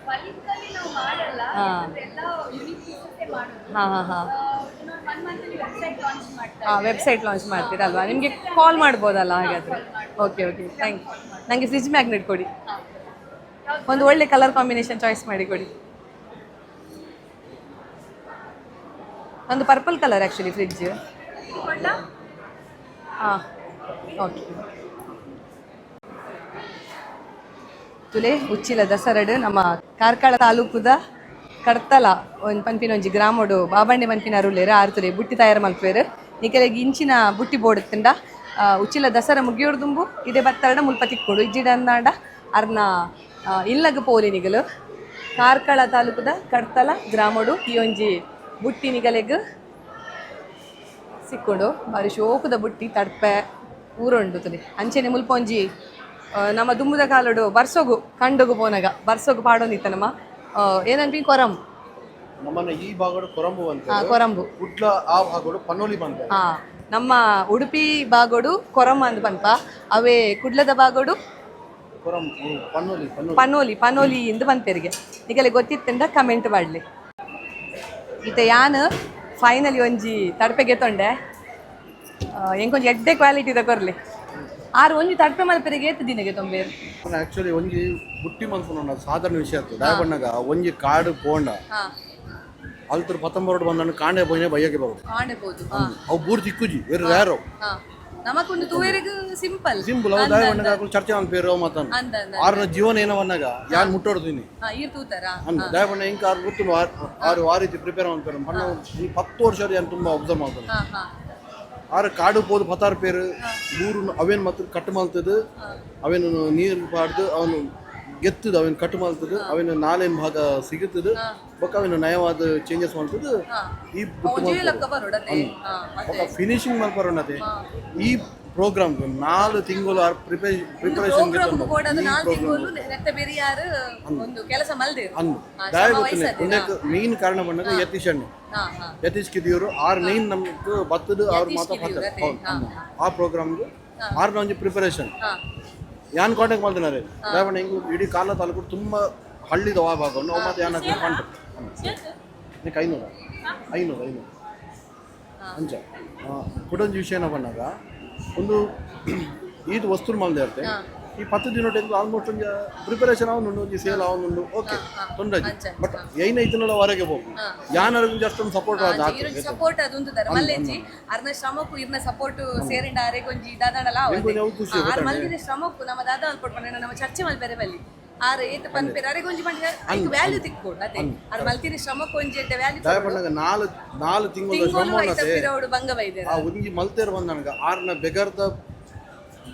C: ಬಲ್ಕಲ್ಲಿ ನಾವು ಮಾಡಲ್ಲ, ಯಾಕಂದ್ರೆ ಎಲ್ಲ ಯುನೀಕ್ ಪೀಸಸ್ಸೇ ಮಾಡೋದು.
A: ಹಾಂ ಹಾಂ ಹಾಂ
C: ಇನ್ನೊಂದು ಒನ್ ಮಂತಲ್ಲಿ ವೆಬ್ಸೈಟ್ ಲಾಂಚ್ ಮಾಡ್ತಾರೆ.
A: ಹಾಂ, ವೆಬ್ಸೈಟ್ ಲಾಂಚ್ ಮಾಡ್ತೀರಲ್ವಾ? ನಿಮಗೆ ಕಾಲ್ ಮಾಡ್ಬೋದಲ್ಲ ಹಾಗಾದರೆ? Okay okay, thank you. ನನಗೆ ಫ್ರಿಜ್ ಮ್ಯಾಗ್ನೆಟ್ ಕೊಡಿ. ಒಂದು ಒಳ್ಳೆ ಕಲರ್ ಕಾಂಬಿನೇಷನ್ ಚಾಯ್ಸ್ ಮಾಡಿ ಕೊಡಿ. ಒಂದು ಪರ್ಪಲ್ ಕಲರ್ ಆ್ಯಕ್ಚುಲಿ ಫ್ರಿಜ್. ಹಾಂ, ಓಕೆ. ತುಲೆ ಉಚ್ಚಿಲ ದಸರಡು ನಮ್ಮ ಕಾರ್ಕಳ ತಾಲೂಕುದ ಕಡ್ತಲ ಒಂದು ಪನ್ಪಿನ ಒಂಜಿ ಗ್ರಾಮಡು ಬಾಬಂಡೆ ಪನ್ಪಿನ ಅರುಲೇರು ಆರು ತುಲೆ ಬುಟ್ಟಿ ತಯಾರು ಮಲ್ಪೇರು. ನಿಕೆಲೆಗ್ ಇಂಚಿನ ಬುಟ್ಟಿ ಬೋಡುತ್ತಂಡ ಉಚ್ಚಿಲ ದಸರಾ ಮುಗಿಯೋರ್ ದುಂಬು ಇದೇ ಬತ್ತರಡ ಮುಲ್ಪ ತಿಕ್ಕೊಡು. ಇಜ್ಜಿಡಂದಾಂಡ ಅರ್ನ ಇಲ್ಲಗ ಪೋಲಿ. ನಿಗಲು ಕಾರ್ಕಳ ತಾಲೂಕುದ ಕಡ್ತಲ ಗ್ರಾಮಡು ಈ ಒಂಜಿ ಬುಟ್ಟಿ ನಿಗಲೆಗ್ ಸಿಕ್ಕೊಂಡು. ಬಾರಿ ಶೋಕುದ ಬುಟ್ಟಿ, ತಡ್ಪೆ ಊರುಂಡು ತುಲಿ. ಅಂಚೆನೆ ಮುಲ್ಪ ಒಂಜಿ ನಮ್ಮ ದುಂಬುದ ಕಾಲಡು ಬರ್ಸೋಗು ಕಂಡೋಗು ಪೋನಗ ಬರ್ಸೋಗು ಪಾಡೊಂದಿತ್ತ ನಮ್ಮ ಏನನ್ಪಿ ಕೊರಂ.
B: ನಮ್ಮನ್ನ ಈ ಭಾಗಡು ಕೊರಂಬು ಅಂತ.
A: ಕೊರಂಬು.
B: ಕುಡ್ಲ ಆ ಭಾಗಡು ಪನ್ನೋಲಿ ಬಂತ.
A: ಹಾ, ನಮ್ಮ ಉಡುಪಿ ಭಾಗೋಡು ಕೊರಮ ಅಂದ್ ಪನ್ಪ, ಅವೇ ಕುಡ್ಲದ ಭಾಗೋಡು
B: ಕೊರಂ ಪನ್ನೋಲಿ, ಪನ್ನೋಲಿ.
A: ಪನೋಲಿ, ಪನೋಲಿ ಇಂದು ಪನ್ಪೆರಿಗೆ. ನಿಗಲೆ ಗೊತ್ತಿತ್ತಂಡ ಕಮೆಂಟ್ ಮಾಡಲಿ. ಇತ್ತೆ ಯಾನ್ ಫೈನಲಿ ಒಂಜಿ ತಡ್ಪೆಗೆ ತೊಂಡೆ. ಎಂಕೊಂಜಿ ಎಡ್ಡೆ ಕ್ವಾಲಿಟಿದ ಕೊರ್ಲಿ. ಆರು ಒಂಜಿ ತಡ್ಪೆ ಮಲ್ಪೆರಿಗೆ ಏತ್ ದಿನಗೆ ತೊಂಬೇರು?
B: ಆಕ್ಚುಲಿ ಒಂಜಿ ಬುಟ್ಟಿ ಮನ್ಪುನ ಸಾಧಾರಣ ವಿಷಯ ಆಯ್ತು. ದಾಯಬಣ್ಣಗ ಒಂಜಿ ಕಾಡು ಪೋಂಡ ಅಲ್ತರು ಪತ್ತೊಂಬರೋಡು ಬಂದನು ಕಾಂಡೆ ಪೋಯಿನೆ ಬಯ್ಯಕ್ಕೆ ಬರೋದು.
A: ಕಾಣಬಹುದು.
B: ಅವು ಬೂರ್ ತಿಕ್ಕುಜಿ, ವೆರಿ ರೇರ್ ಅವು.
A: ನಮಕೊಂದು ತೂವೆರೆಗ್ ಸಿಂಪಲ್.
B: ಸಿಂಪಲ್. ಅವು ದಾಯಬಣ್ಣಗ ಹಾಕಲು ಚರ್ಚೆ ಮನ್ಪೇರು ಅವು ಮಾತಾನು.
A: ಅಂದ ಅಂದ.
B: ಆರ್ನ ಜೀವನ ಏನವನ್ನಾಗ ಯಾನ್ ಮುಟ್ಟೋಡ್ತೀನಿ.
A: ಈರ್ ತೂತಾರಾ?
B: ಅಂದ ದಾಯಬಣ್ಣ ಹಿಂಗೆ ಆರು ಗೊತ್ತು, ಆರು ಆ ರೀತಿ ಪ್ರಿಪೇರ್ ಮಾಡ್ತಾರೆ ಬಣ್ಣ. ಈ 10 ವರ್ಷ ಯಾನ್ ತುಂಬ ಅಬ್ಸರ್ವ್ ಮಾಡ್ತಾನೆ.
A: ಹಾ ಹಾ
B: ಆರು ಕಾಡು ಪೋದು ಪತಾರ್ ಪೇರು ಬೂರು ಅವೇನು ಮತ್ತು ಕಟ್ಟು ಮಲ್ತದು, ಅವೇನು ನೀರು ಪಾಡ್ದು ಅವನು ಗೆತ್ತದು, ಅವೇನು ಕಟ್ಟು ಮಲ್ತದು, ಅವೇನು ನಾಲೇನು ಭಾಗ ಸಿಗುತ್ತದು ಬೊಕ್ಕ ಅವೇನು ನಯವಾದ ಚೇಂಜಸ್ ಮಾಡ್ತದು. ಈ ಬುಟ್ಟು
A: ಒಂಜಿ ಲಕ್ಕ ಬರೋಡತೆ.
B: ಬೊಕ್ಕ ಫಿನಿಶಿಂಗ್ ಮಲ್ಪರೋಣತೆ. ಈ ಪ್ರೋಗ್ರಾಮ್ 4 ತಿಂಗಳು ಪ್ರಿಪರೇಷನ್.
A: ಪ್ರೋಗ್ರಾಮ್ ಬೋರ್ಡ್ 4 ತಿಂಗಳು ನೆತ್ತ ಬೇರೆ ಯಾರು ಒಂದು ಕೆಲಸ ಮಲ್ದೇರು.
B: ಅಂದು
A: ಶ್ರಮ
B: ದಯಗೊತ್ತನೆ.
A: ವಹಿಸದೆ.
B: ಉಂದೆಕ್ ಮೇನ್ ಕಾರಣ ಬಂದಾಗ ಯತೀಶ್ ಅಣ್ಣೆ.
A: ಹಾ ಹಾ
B: ಯತೀಶ್ ಕಿದಿಯವರು ಆರು ಮೇನ್ ನಮ್ಗೆ ಬತ್ತದು ಅವ್ರು ಮಾತ್ರ
A: ಕಿದಿಯೂರು,
B: ಬರ್ತದೆ. ಹೌದು, ಆ ಪ್ರೋಗ್ರಾಮ್ಗೆ ಆರು ಒಂಜಿ ಪ್ರಿಪರೇಷನ್. ಯಾನ್ ಕಾಂಟ್ಯಾಕ್ಟ್ ಮಾಡ್ತಿದ್ದಾರೆ ದಾಯಬಣ್ಣ ಹಿಂಗೆ ಇಡೀ ಕಾಲ ತಾಲೂಕು ತುಂಬ ಹಳ್ಳಿದ ಆ ಭಾಗವನ್ನು ಅವು ಮತ್ತೆ ಯಾನ್ ಕಾಂಟ್ಯಾಕ್ಟ್ ನಿಕ್ 500 500 500 ಅಂಚ. ಕುಡೊಂಜಿ ವಿಷಯ ಏನಪ್ಪ ಬಂದಾಗ ಒಂದು ಈದ್ ವಸ್ತು ಮಲ್ದೆ ಇರುತ್ತೆ. ಈ 10 ದಿನ ಆಲ್ಮೋಸ್ಟ್ ಒಂಜಿ ಪ್ರಿಪರೇಷನ್ ಅವನುಂಡು, ಒಂಜಿ ಸೇಲ್ ಅವನುಂಡು, ಓಕೆ, ತೊಂದರೆ ಬಟ್ ಏನ ಐತನಲ್ಲ ಹೊರಗೆ ಹೋಗು ಯಾನರಿಗೂ ಅಷ್ಟೊಂದು ಸಪೋರ್ಟ್ ಆದ.
A: ಈರೊಂಜಿ ಸಪೋರ್ಟ್ ಅದು ತರ ಮಲ್ಲೆಜ್ಜಿ. ಅರ್ನ ಶ್ರಮಕ್ಕೂ ಇರ್ನ ಸಪೋರ್ಟ್ ಸೇರಿಂಡ ಆರೆಗ್ ಒಂಜಿ ದಾದಾಡಲ.
B: ಎಂಕೊಂಜಿ ಅವು ಖುಷಿ.
A: ಆರ್ ಮಲ್ದಿನ ಶ್ರಮಕ್ಕೂ ನಮ್ಮ ದಾದಾ ಅಲ್ಪೊಟ್ಟು ಪಂಡ ನಮ್ಮ ಚರ್ಚೆ ಮಲ್ಪೆರೆ ಬಲ್ಲಿ. ಆರ್ ಏತ್ ಪನ್ಪೆರ್ ಅರೆಗ್ ಒಂಜಿ ಪಂಡ ಐಕ್ ವ್ಯಾಲ್ಯೂ ತಿಕ್ಕೊಡು ಅದೇ. ಆರ್ ಮಲ್ತಿನ ಶ್ರಮಕ್ಕೂ ಒಂಜಿ ಎಡ್ಡೆ ವ್ಯಾಲ್ಯೂ.
B: ದಯಪಣ್ಣಗ ನಾಲ್ ನಾಲ್ ತಿಂಗಳ
A: ತಿಂಗಳು
B: ಶ್ರಮ
A: ಐತ ಪಿರವುಡು ಭಂಗ ಬೈದೆರ್.
B: ಆ ಒಂಜಿ ಮಲ್ತೇರ್ ಬಂದ ನನಗೆ ಆರ್ನ ಬೆಗರ್ದ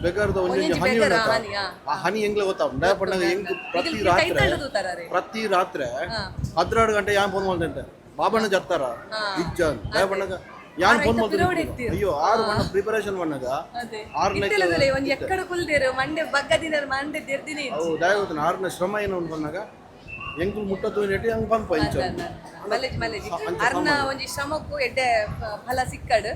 B: ಬೆಗರ್ದ ಒಂಜಿ
A: ಒಂಜಿ
B: ಹನಿ
A: ಬೆಗರ
B: ಉಂಡತ.
A: ಹನಿ, ಆ.
B: ಆ ಹನಿ ಎಂಗ್ಲ ಗೊತ್ತಾವ್ ದಯಪಣ್ಣಗ ಹೆಂಗ್ ಪ್ರತಿ ರಾತ್ರಿ
A: ಕೈತಳ್ಳು ತೂತಾರ.
B: ಪ್ರತಿ ರಾತ್ರಿ 12 ಗಂಟೆ ಯಾನ್ ಫೋನ್ ಮಾಡ್ತಂತೆ, ಬಾಬಣ್ಣ ಜತ್ತಾರ ಇಜ್ಜ ದಯಪಣ್ಣಗ ಯಾನ್ ಫೋನ್
A: ಪಿರವುಡು
B: ಮಾಡ್ತೀನಿ.
A: ಇತ್ತೀರ್.
B: ಅಯ್ಯೋ, ಆರು ಬಣ್ಣ ಪ್ರಿಪರೇಷನ್ பண்ணಗ
A: ಅದೇ.
B: ಆರ್ನೇ
A: ಇತ್ತೆಲದಲ್ಲೇ ಒಂಜಿ ಎಕ್ಕಡ ಕುಲ್ದೇರು ಮಂಡೆ ಬಗ್ಗದಿನ ಮಂಡೆ ದೆರ್ದಿನಿ.
B: ಅವು ದಯಗೊತ್ತನ ಆರ್ನ ಶ್ರಮ ಏನು ಅನ್ಕೊಂಡಾಗ ಎಂಕುಲು ಮುಟ್ಟ ನೆಟ್ಟಿ ಹಂಗೆ ಪನ್ಪ ಇಂಚ.
A: ಮಲ್ಲೇಜ್ ಮಲ್ಲೇಜ್, ಅರ್ನ ಒಂಜಿ ಶ್ರಮಕ್ಕೂ ಎಡ್ಡೆ ಫಲ ಸಿಕ್ಕಡ್.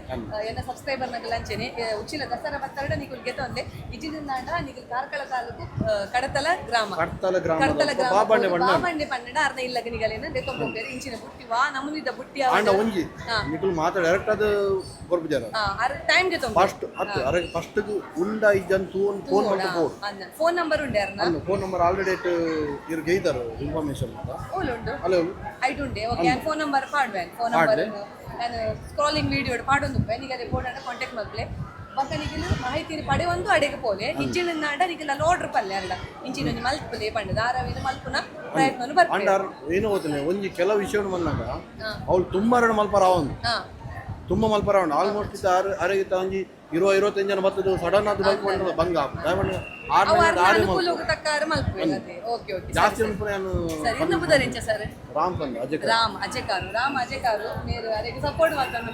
A: ಎನ್ನ ಸಬ್ಸ್ಕ್ರೈಬರ್ ನಗಲ್ ಅಂಚೆನೆ ಉಚ್ಚಿಲ ದಸರಾ ಬತ್ತರಡ ನಿಗುಲ್ ಗೆತೊಂದೆ. ಇಜಿನಾಂಡ ನಿಗುಲ್ ಕಾರ್ಕಳ ತಾಲೂಕು ಕಡತಲ ಗ್ರಾಮ.
B: ಕಡ್ತಲ
A: ಕಡತಲ
B: ಗ್ರಾಮದ
A: ಗ್ರಾಮ
B: ಬಾಬಣ್ಣೆ ಬಣ್ಣ.
A: ಬಾಬಣ್ಣೆ ಪನ್ನಡ ಅರ್ನ ಇಲ್ಲಗ ನಿಗಲೇನ ದೆತೊಂಬೋಪೇರು ಇಂಚಿನ ಬುಟ್ಟಿ ವಾ ನಮೂನಿದ ಬುಟ್ಟಿ.
B: ಆಂಡ ಒಂಜಿ ನಿಕುಲು ಮಾತ್ರ ಡೈರೆಕ್ಟ್ ಅದು ಕೊರ್ಪುಜಾರ.
A: ಅರ್ ಟೈಮ್ ಗೆತೊಂಬ.
B: ಫಸ್ಟ್ ಅತ್ತು ಅರೆ ಫಸ್ಟ್ ಉಂಡ ಇಜ್ಜನ್ ತೂನ್ ಫೋನ್ ಮಾಡ್ತು ಬೋಡು.
A: ಫೋನ್ ನಂಬರ್ ಉಂಡೆ ಅರ್ನ?
B: ಫೋನ್ ನಂಬರ್ ಆಲ್ರೆಡಿ ಇರ್ ಗೈದಾರ ಇನ್ಫಾರ್ಮೇಶನ್ ಅಂತ.
A: ಓಲ್ ಉಂಡು?
B: ಅಲ್ಲ.
A: ಐಟ್ ಉಂಡೆ. ಓಕೆ, ನಾನು ಫೋನ್ ನಂಬರ್ ಪಾಡುವೆ. ಫೋನ್ ನಂಬರ್ ನಾನು ಸ್ಕ್ರಾಲಿಂಗ್ ವಿಡಿಯೋ ಪಾಡೊಂದು ನಿಗಲೆ ಬೋರ್ಡ್ ಕಾಂಟ್ಯಾಕ್ಟ್ ಮಲ್ಪಲೆ. ಬೊಕ್ಕ ನಿಗಲು ಮಾಹಿತಿ ಪಡೆಯೊಂದು ಅಡೆಗೆ ಪೋಲೆ. ಇಜ್ಜಿನ ನಾಡ ನಿಗಲ ಅಲ್ಲಿ ಆರ್ಡರ್ ಪಲ್ಲೆ ಅಲ್ಲ ಇಂಚಿನ ಒಂಜಿ ಮಲ್ಪುಲೆ ಪಂಡದ ಆರವಿನ ಮಲ್ಪುನ ಪ್ರಯತ್ನ
B: ಅಂಡ
A: ಬರ್ಪೆ.
B: ಏನೋ ಗೊತ್ತಿಲ್ಲ, ಒಂಜಿ ಕೆಲವು ವಿಷಯ ಬಂದಾಗ ಅವಳು ತುಂಬಾ ಮಲ್ಪರ ಅವಂದು. ತುಂಬ ಮಲ್ಪರ ಉಂಡು. ಆಲ್ಮೋಸ್ಟ್ ಇತ್ತ ಆರು ಅರೆಗಿತ್ತ ಒಂಜಿ 20-25 ಜನ ಬತ್ತದು ಸಡನ್ ಆದ್ ಬಲ್ಪುಂಡ ಬಂಗ ದಾಯೆ ಆರು
A: ಅವು ಅರ್ನ
B: ಆರು
A: ಅನುಕೂಲಗ್ ತಕ್ಕಾರ ಮಲ್ಪುವೆರ್ ಅದೇ. ಓಕೆ ಓಕೆ
B: ಜಾಸ್ತಿ ಮಲ್ಪುನ ಯಾನ್.
A: ಸರಿ, ಇನ್ನ ಪುದರ್ ಎಂಚ ಸರ್?
B: ರಾಮ್ ಪಂದ್ ಅಜಯ್.
A: ರಾಮ್ ಅಜೆಕಾರು, ರಾಮ್ ಅಜೆಕಾರು ಮೇರು ಅದಕ್ಕೆ ಸಪೋರ್ಟ್ ಮಾಡ್ಕೊಂಡು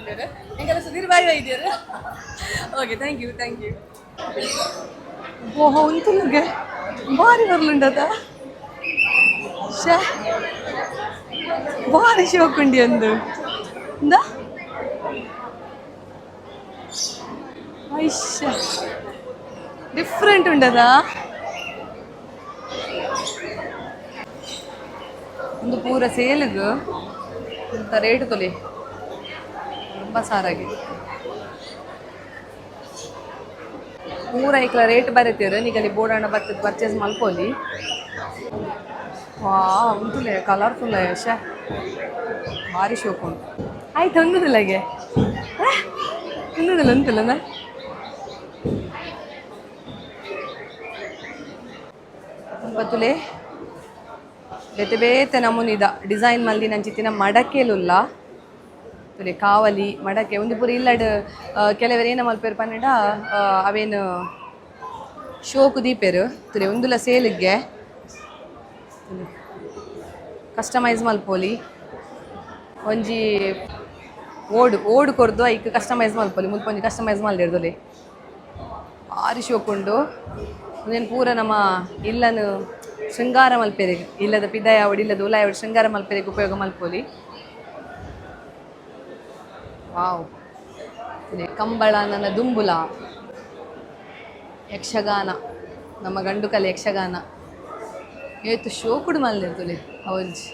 A: ಎಂಗೆಲ್ಲ ಸುಧೀರ್ ಬಾಯಿ ವೈದ್ಯರು. Okay, thank you, thank you. ಓಹೋ, ಉಂತುಲುಗೆ ಬಾರಿ ಬರ್ಲುಂಡದ. ಶೇ, ಬಾರಿ ಶೋಕುಂಡಿ ಅಂದು ಇಂದ ಐಶ್ಯ ಡಿಫ್ರೆಂಟ್ ಉಂಡದ. ಒಂದು ಪೂರ ಸೇಲ್ಗ್ ಇಂಥ ರೇಟ್ ತೊಲಿ ತುಂಬ ಸಾರಾಗಿ ಪೂರ ಐಕ್ಲ ರೇಟ್ ಬರೀತೀರ. ನೀಗಲ್ಲಿ ಬೋರ್ಡ್ ಬರ್ತದ, ಪರ್ಚೇಸ್ ಮಲ್ಪೊಲಿ. ವಾ, ಉಂಟುಲೆ ಕಲರ್ಫುಲ್. ಶೇ, ಭಾರಿ ಶೋಕು ಉಂಟು. ಆಯ್ತು, ಹೊಂದುದಿಲ್ಲಗೆ ಹೊಂದುದಿಲ್ಲ ಉಂಟುಲ್ಲ. ಬತ್ತುಲೆ ಬೇತೆ ಬೇತೆ ನಮೂನಿದ ಡಿಸೈನ್ ಮಲ್ದಿನ ಅಂಚಿತ್ತಿನ ಮಡಕೆಲುಲ್ಲ ತುಲೆ. ಕಾವಲಿ ಮಡಕೆ ಒಂದು ಪೂರ ಇಲ್ಲಡ್. ಕೆಲವರು ಏನ ಮಲ್ಪೆರ್ ಪನ್ನಡ, ಅವೇನು ಶೋಕು ದೀಪೆರ್ ತುಲೆ. ಒಂದುಲ ಸೇಲಿಗೆ ಕಸ್ಟಮೈಸ್ ಮಲ್ಪೊಲಿ. ಒಂಜಿ ಓಡು ಓಡು ಕೊರ್ದು ಐಕ್ ಕಸ್ಟಮೈಸ್ ಮಲ್ಪೊಲಿ. ಮುಲ್ಪ ಒಂಜಿ ಕಸ್ಟಮೈಸ್ ಮಲ್ದಿರ್ದೊಲಿ. ಭಾರಿ ಶೋಕುಂಡು. ಉಂದೆನ್ ಪೂರ ನಮ್ಮ ಇಲ್ಲನು ಶೃಂಗಾರ ಮಲ್ಪೆರೆಗ್, ಇಲ್ಲದ ಪಿದಯ ಆವಡ್, ಇಲ್ಲದ ಉಲಾಯ ಆವಡ್, ಶೃಂಗಾರ ಮಲ್ಪೆರೆಗ್ ಉಪಯೋಗ ಮಲ್ಪೊಲಿ. ವಾವ್, ಇದೆ ಕಂಬಳ ನನ್ನ ದುಂಬುಲ ಯಕ್ಷಗಾನ, ನಮ್ಮ ಗಂಡು ಕಲೆ ಯಕ್ಷಗಾನ. ಏತು ಶೋಕುಡು ಮಲ್ದಿರ್ತುಲೆ ಅವಂಜಿ.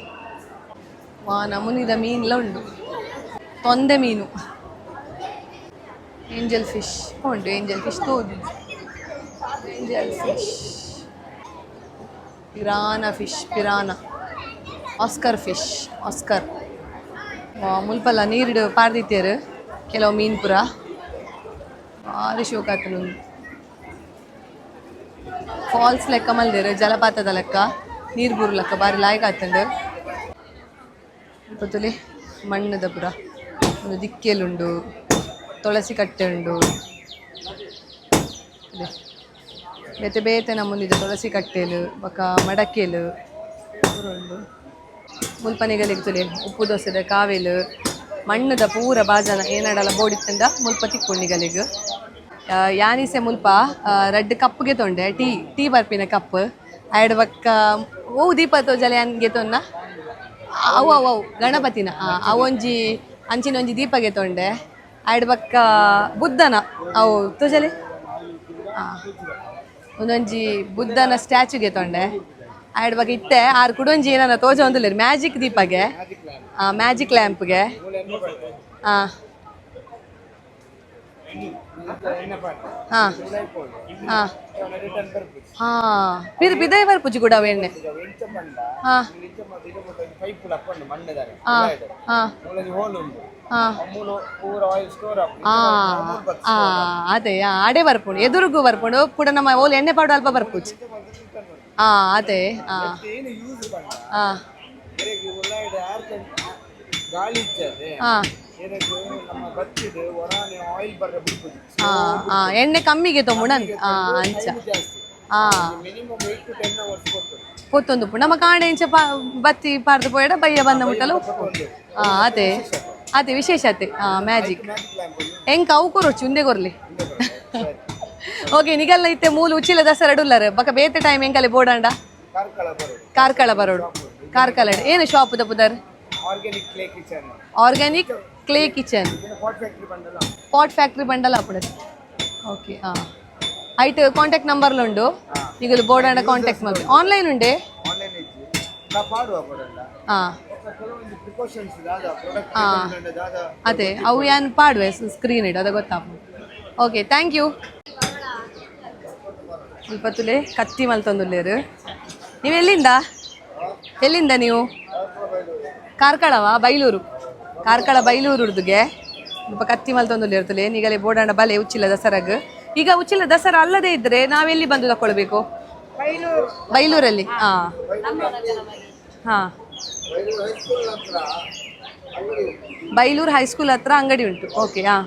A: ವಾ, ನಮೂನಿದ ಮೀನ್ಲ ಉಂಡು. ತೊಂದೆ ಮೀನು, ಏಂಜಲ್ ಫಿಶ್ ಉಂಟು. ಏಂಜಲ್ ಫಿಶ್ ತೋಜು. Angel fish, piranha fish, piranha, Oscar fish, Oscar. ಮುಲ್ಪಲ್ಲ ನೀರುಡು ಪಾರ್ದಿತ್ತೇರು ಕೆಲವು ಮೀನು ಪುರ. ಭಾರಿ ಶೋಕ್ ಆತನ. ಫಾಲ್ಸ್ ಲೆಕ್ಕ ಮಲ್ದೇರು, ಜಲಪಾತದ ಲೆಕ್ಕ, ನೀರು ಬೂರು ಲೆಕ್ಕ, ಬಾರಿ ಲಾಯ್ಕ್ ಆತಂಡು. ಪತ್ತುಲಿ ಮಣ್ಣದ ಪುರ. ಒಂದು ದಿಕ್ಕೆಲುಂಡು, ತುಳಸಿ ಕಟ್ಟೆ ಉಂಡು. ಇದೆ. ಬೇತೆ ಬೇತೆ ನಮೂನಿದ ತುಳಸಿ ಕಟ್ಟೆಲು ಬೊಕ ಮಡಕೆಲು ಪೂರ ಉಂಡು. ಮುಲ್ಪನಿಗಲಿಗೆ ತುಲೆ ಉಪ್ಪು ದೋಸೆದ ಕಾವೇಲು, ಮಣ್ಣದ ಪೂರ ಬಾಜನ ಏನಡಲ ಬೋಡಿತ್ತಂದ ಮುಲ್ಪ ತಿಕ್ಕುಂಡಿಗಲಿಗ್. ಯಾನಿಸೆ ಮುಲ್ಪ ರಡ್ಡ್ ಕಪ್ಗೆ ತೊಂಡೆ, ಟೀ ಟೀ ಬರ್ಪಿನ ಕಪ್ ಆಯ್ಡ್. ಬಕ್ಕ ಓ ದೀಪ ತೋಜಲ ಯಾನ್ಗೆ ತೊನ್ನ ಅವು ಅವು ಅವು ಗಣಪತಿನ ಅವೊಂಜಿ ಅಂಚಿನ ಒಂಜಿ ದೀಪಗೆ ತೊಂಡೆ. ಆಯ್ಡ್ ಬಕ್ಕ ಬುದ್ಧನ ಅವು ತೋಜಲೆ, ಒಂದೊಂಜಿ ಬುದ್ಧನ ಸ್ಟ್ಯಾಚುಗೆ ತೊಂಡೆ. ಆಯ್ಡ್ ಬಕ್ಕ ಇತ್ತೆ ಆರ್ ಕುಡೊಂಜಿ ಏನನ ತೋಜ ಒಂದುಲ್ಲೆರ್, ಮ್ಯಾಜಿಕ್ ದೀಪಗೆ, ಮ್ಯಾಜಿಕ್ ಲ್ಯಾಂಪ್ಗೆ. ಹಾ ಹಾ ಹಾ ಹಾ ಪಿದ ಪಿದೈ ಬರ್ಪುಜಿ ಕೂಡ ಅವು ಎಣ್ಣೆ. ಹಾ ಹಾ ಹಾ ಹಾ ಹಾ ಹಾ ಅದೇ, ಅಡೆ ಬರ್ಪುಂಡು, ಎದುರುಗು ಬರ್ಪುಂಡು ಕೂಡ. ನಮ್ಮ ಓಲ್ ಎಣ್ಣೆ ಪಾಡು ಅಲ್ಪ ಬರ್ಪುಜಿ. ಹಾ, ಅದೇ. ಹಾ ಹಾ
D: ಗಾಳಿ ಇಜ್ಜದೆ
A: ಹಾ
D: ನಮ್ಮ ಬತ್ತಿದು ಒರಾನೆ ಆಯಿಲ್ ಬರ್ರೆ ಬಿಡ್ಪುಜಿ.
A: ಹಾ ಹಾ ಎಣ್ಣೆ ಕಮ್ಮಿಗೆ ತೊಂಬುಣ. ಹಾ, ಅಂಚ.
D: ಜಾಸ್ತಿ.
A: ಹಾ.
D: ಮಿನಿಮಮ್ 8 to 10 hours ಕೊಡ್ತದೆ.
A: ಪೊತ್ತೊಂದು ನಮ್ಮ ಕಾಂಡೆ ಇಂಚ ಪಾ ಬತ್ತಿ ಪಾರ್ದು ಪೋಯಡ ಬಯ್ಯ ಬಂದ ಮುಟ್ಟಲು. ಹಾ, ಅದೇ ಅದೇ ವಿಶೇಷತೆ. ಹಾ, ಮ್ಯಾಜಿಕ್.
D: Magic lamp.
A: ಎಂಕ ಅವು ಕೊರೊಚ್ಚು, ಉಂದೆ ಕೊರ್ಲಿ. ಓಕೆ, ನಿಗಲ್ಲ ಇತ್ತೆ ಮೂಲು ಉಚ್ಚಿಲ ದಸರಾ ಉಲ್ಲರ್ ಬಕ ಬೇತೆ ಟೈಮ್ ಎಂಕಲೆ ಬೋಡಂಡ?
D: ಕಾರ್ಕಳ ಬರೋದು.
A: ಕಾರ್ಕಳ ಬರೋಡು. ಕಾರ್ಕಳ ಏನು ಶಾಪ್ ಪುದರ್?
D: Organic clay kitchen.
A: Organic clay kitchen.
D: Pot factory ಬಂಡಲ.
A: ಪಾಟ್ ಫ್ಯಾಕ್ಟ್ರಿ ಬಂಡಲ ಅಪ್ಪುಡು. ಓಕೆ, ಹಾಂ, ಐಟ್ ಕಾಂಟ್ಯಾಕ್ಟ್ ನಂಬರ್ಲು ಉಂಡು. ನಿಗಲು ಬೋಡಂಡ ಕಾಂಟ್ಯಾಕ್ಟ್ ಮಾಡಿ. ಆನ್ಲೈನ್ ಉಂಡೆ?
D: ಆನ್ಲೈನ್ ಇಜ್ಜಿ ನಾ ಪಾಡುವ ಕೊಡಲ್ಲ.
A: ಹಾಂ.
D: ಕೆಲವೊಂದು ಪ್ರಿಕಾಷನ್ಸ್ ದಾದ ಪ್ರಾಡಕ್ಟ್ ದಾದ.
A: ಅದೇ, ಅವು ಯಾನ್ ಪಾಡುವೆ ಸ್ಕ್ರೀನ್ ಇಡು, ಅದ ಗೊತ್ತಾಪು. Okay, thank you. ಮುಲ್ಪತ್ತುಲೆ ಕತ್ತಿ ಮಲ್ತೊಂದುಲ್ಲೇರು. ನೀವು ಎಲ್ಲಿಂದ ಎಲ್ಲಿಂದ ನೀವು? ಕಾರ್ಕಳವಾ? ಬೈಲೂರು, ಕಾರ್ಕಳ ಬೈಲೂರು ಉರ್ದುಗೆ. ಮುಲ್ಪ ಕತ್ತಿ ಮಲ್ತೊಂದುಲ್ಲೇರು ತುಲೆ. ನೀಗಲೆ ಬೋಡಾಂಡ ಬಲೆ ಉಚ್ಚಿಲ ದಸರಾಗ್. ಈಗ ಉಚ್ಚಿಲ ದಸರಾ ಅಲ್ಲದೆ ಇದ್ರೆ ನಾವೆಲ್ಲಿ ಬಂದು ತಕೊಳ್ಬೇಕು? ಬೈಲೂರಲ್ಲಿ. ಹಾ ಹಾ. ಬೈಲೂರು ಹೈಸ್ಕೂಲ್ ಹತ್ರ ಅಂಗಡಿ ಉಂಟು. ಓಕೆ, ಹಾಂ.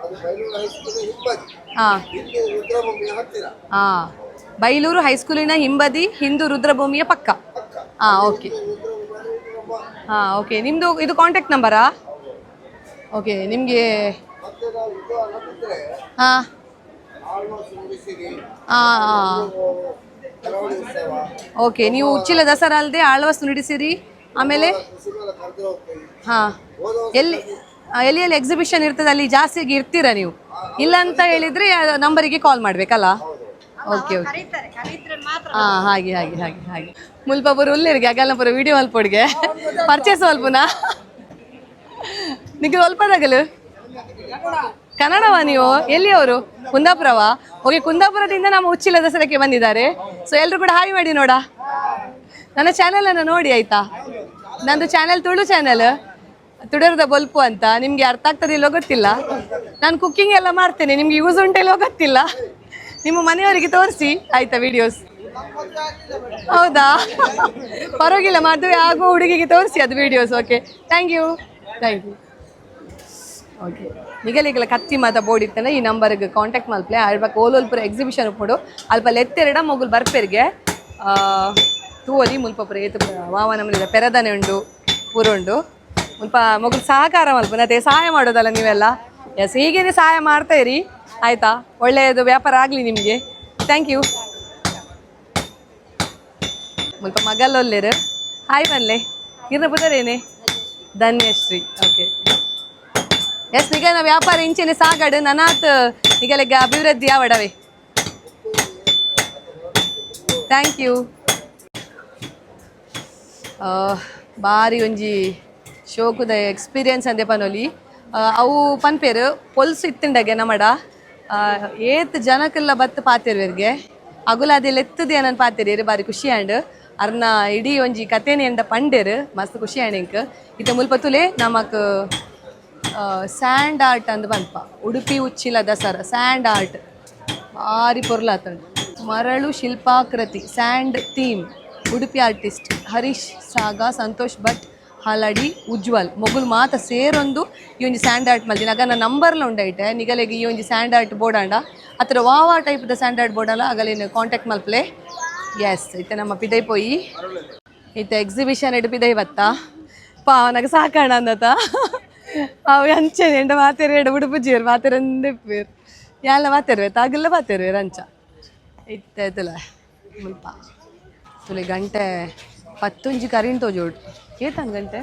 E: ಅದು ಬೈಲೂರು ಹೈಸ್ಕೂಲ್ ಹಿಂಬದಿ.
A: ಹಾಂ.
E: ಹಿಂದೂ ರುದ್ರಭೂಮಿಯ ಹತ್ತಿರ.
A: ಹಾಂ, ಬೈಲೂರು ಹೈಸ್ಕೂಲಿನ ಹಿಂಬದಿ, ಹಿಂದೂ ರುದ್ರಭೂಮಿಯ ಪಕ್ಕ. ಹಾಂ, ಓಕೆ. ಹಾಂ, ಓಕೆ. ನಿಮ್ಮದು ಇದು ಕಾಂಟ್ಯಾಕ್ಟ್ ನಂಬರಾ? ಓಕೆ, ನಿಮಗೆ
E: ಮತ್ತೆ ನಾವು ಇದು ಅಲ್ಲದಿದ್ರೆ
A: ಹಾಂ
E: ಆಲ್ಮೋಸ್ಟ್ ಮುಗಿಸಿರಿ.
A: ಹಾಂ ಹಾಂ
E: ಕರಾವಳಿ ಉತ್ಸವ.
A: ಓಕೆ, ನೀವು ಉಚ್ಚಿಲ ದಸರಾ ಅಲ್ಲದೆ ಆಳ್ವಾಸ್ ನುಡಿಸಿರಿ, ಆಮೇಲೆ
E: ಕೃಷಿ ಮೇಲೆ ಕರೆದು ಹೋಗ್ತೀವಿ.
A: ಹಾಂ, ಎಲ್ಲಿ ಎಲ್ಲಿ ಎಲ್ಲಿ ಎಕ್ಸಿಬಿಷನ್ ಇರ್ತದೆ ಅಲ್ಲಿ ಜಾಸ್ತಿಯಾಗಿ ಇರ್ತೀರಾ ನೀವು? ಇಲ್ಲ ಅಂತ ಹೇಳಿದ್ರೆ ನಂಬರಿಗೆ ಕಾಲ್ ಮಾಡಬೇಕಲ್ಲ? Okay okay. ಹಾಂ, ಹಾಗೆ ಹಾಗೆ ಹಾಗೆ ಹಾಗೆ. ಮುಲ್ಪಪುರ ಉಲ್ಲೇರಿಗೆ ಅಗಲ್ನಪುರ ವಿಡಿಯೋ ಮಲ್ಪೊಡ್ಗೆ ಪರ್ಚೇಸ್ ಮಲ್ಪುನಾ? ನಿಮಗೆ ಅಲ್ಪದಾಗಲು ಕನ್ನಡವಾ? ನೀವು ಎಲ್ಲಿಯವರು? ಕುಂದಾಪುರವಾ? ಓಕೆ, ಕುಂದಾಪುರದಿಂದ ನಮ್ಮ ಉಚ್ಚಿಲ ದಸರಾಕ್ಕೆ ಬಂದಿದ್ದಾರೆ. ಸೊ ಎಲ್ಲರೂ ಕೂಡ ಹಾಯ್ ಮಾಡಿ ನೋಡ. ನನ್ನ ಚಾನೆಲನ್ನು ನೋಡಿ ಆಯ್ತಾ? ನಂದು ಚಾನೆಲ್ ತುಳು ಚಾನೆಲ್, ತುಡರ್ದ ಬೊಲ್ಪು ಅಂತ. ನಿಮಗೆ ಅರ್ಥ ಆಗ್ತದೆ ಇಲ್ಲೋ ಗೊತ್ತಿಲ್ಲ. ನಾನು ಕುಕ್ಕಿಂಗ್ ಎಲ್ಲ ಮಾಡ್ತೇನೆ. ನಿಮ್ಗೆ ಯೂಸ್ ಉಂಟು ಇಲ್ಲೋ ಗೊತ್ತಿಲ್ಲ. ನಿಮ್ಮ ಮನೆಯವರಿಗೆ ತೋರಿಸಿ ಆಯ್ತಾ ವಿಡಿಯೋಸ್? ಹೌದಾ? ಪರವಾಗಿಲ್ಲ, ಮದುವೆ ಆಗುವ ಹುಡುಗಿಗೆ ತೋರಿಸಿ ಅದು videos. Okay, thank you, thank you. Okay, ನಿಗಲಿಗಲ ಕತ್ತಿ ಮಾತ ಬೋರ್ಡ್ ಇತ್ತಂದ್ರೆ ಈ ನಂಬರ್ಗೆ ಕಾಂಟ್ಯಾಕ್ಟ್ ಮಲ್ಪಲೆ. ಅಳ್ಬಕ್ ಓಲೋಲ್ಪುರ ಎಕ್ಸಿಬಿಷನ್ ಉಪ್ಪುಡು ಅಲ್ಪ ಲೆತ್ತೆರಡ ಮೊಗುಲ್ ಬರ್ಪೆರ್ಗೆ ತೂವಲಿ. ಮುಲ್ಪಪುರ ಏತು ವಾವ ನಮ್ಮನಿದ ಪೆರದನೆ ಉಂಡು, ಪೂರ ಉಂಡು. ಮುಲ್ಪ ಮೊಗುಲ್ ಸಹಕಾರ ಮಲ್ಪು ಮತ್ತೆ ಸಹಾಯ ಮಾಡೋದಲ್ಲ ನೀವೆಲ್ಲ. ಎಸ್, ಹೀಗೇನೆ ಸಹಾಯ ಮಾಡ್ತಾ ಇರಿ ಆಯ್ತಾ? ಒಳ್ಳೆಯದು ವ್ಯಾಪಾರ ಆಗಲಿ ನಿಮಗೆ. Thank you. ಮುಲ್ಪ ಮಗಲ್ಲೊಲ್ಲೇರು, ಹಾಯ್ ಬನ್ಲೆ. ಇರ್ನ ಪುದರೇನೆ? ಧನ್ಯಶ್ರೀ. Okay, yes. ನಿಗನ ವ್ಯಾಪಾರ ಇಂಚೆನೆ ಸಾಗಡು, ನನಾತ್ ನಿಗಲೆಗ ಅಭಿವೃದ್ಧಿ ಆವಡವೆ. Thank you. ಬಾರಿ ಒಂಜಿ ಶೋಕುದ ಎಕ್ಸ್ಪೀರಿಯನ್ಸ್ ಅಂದೆ ಪನೊಲಿ. ಅವು ಪನ್ಪೇರು ಪೊಲ್ಸು ಇತ್ತುಂಡಗೆ ನಮಡ ಏತ್ ಜನಕ್ಕೆಲ್ಲ ಬತ್ತು ಪಾತೆರ್ವೆರ್ಗೆ ಅಗುಲಾದೆಲ್ಲ ಎತ್ತದೆ ಅನ್ನನ್ ಪಾತೆರಿಯರು. ಬಾರಿ ಖುಷಿ ಆಂಡ್. ಅರ್ನ ಇಡೀ ಒಂಜಿ ಕತೆನೆ ಎಂದ ಪಂಡೇರು, ಮಸ್ತ್ ಖುಷಿ ಆಂಡ್ ಎಂಕ್. ಇತ್ತೆ ಮುಲ್ಪ ತುಲೆ, ನಮಕ್ ಸ್ಯಾಂಡ್ ಆರ್ಟ್ ಅಂದ್ ಪನ್ಪ. ಉಡುಪಿ ಉಚ್ಚಿಲ ದಸರಾ ಸ್ಯಾಂಡ್ ಆರ್ಟ್ ಭಾರಿ ಪೊರ್ಲಾತುಂಡು. ಮರಳು ಶಿಲ್ಪಾಕೃತಿ sand theme, Udupi artist Harish Saga, Santosh Bhat Haladi, Ujwal ಮೊಗುಲ್ ಮಾತ ಸೇರೊಂದು ಈ ಒಂಜಿ ಸ್ಯಾಂಡ್ ಆರ್ಟ್ ಮಲ್ದಿನ. ಅಗನ ನಂಬರ್ಲ ಉಂಡೈಟೆ. ನಿಗಲೆಗ್ ಈ ಒಂಜಿ ಸ್ಯಾಂಡ್ ಆರ್ಟ್ ಬೋಡಾಂಡ ಅತ್ರ ವಾವಾ ಟೈಪ್ದ ಸ್ಯಾಂಡ್ ಆರ್ಟ್ ಬೋಡಾಲ ಅಗಲೇನು ಕಾಂಟ್ಯಾಕ್ಟ್ ಮಲ್ಪಲೆ. ಎಸ್, ಇತ್ತೆ ನಮ್ಮ ಪಿದೈ ಪೋಯಿ. ಇತ್ತೆ ಎಕ್ಸಿಬಿಷನ್ ಇಡು ಪಿದೈ ಬತ್ತ. ಪಾವನಾಗ ಸಾಕಣ ಅಂದತ. ಅವು ಅಂಚೆನೆ ಎಂಡ ಮಾತೆರ್ ಎಡ ಉಡುಪುಜಿಯರ್ ಮಾತೆರಂದೆ ಪೇರ್ ಯಾಲ ಮಾತೆರ್ವೆ ತಾಗಲ್ಲ ಮಾತೆರ್ವೆ ರಂಚ ಇತ್ತೆ ಆಯ್ತಲ್ಲ. ಮುಲ್ಪ ತುಲೆ, ಗಂಟೆ ಪತ್ತೊಂಜಿ ಕರಿಂಟೋ ತೋಜೋಡು. ಏತನ್ ಗಂಟೆ?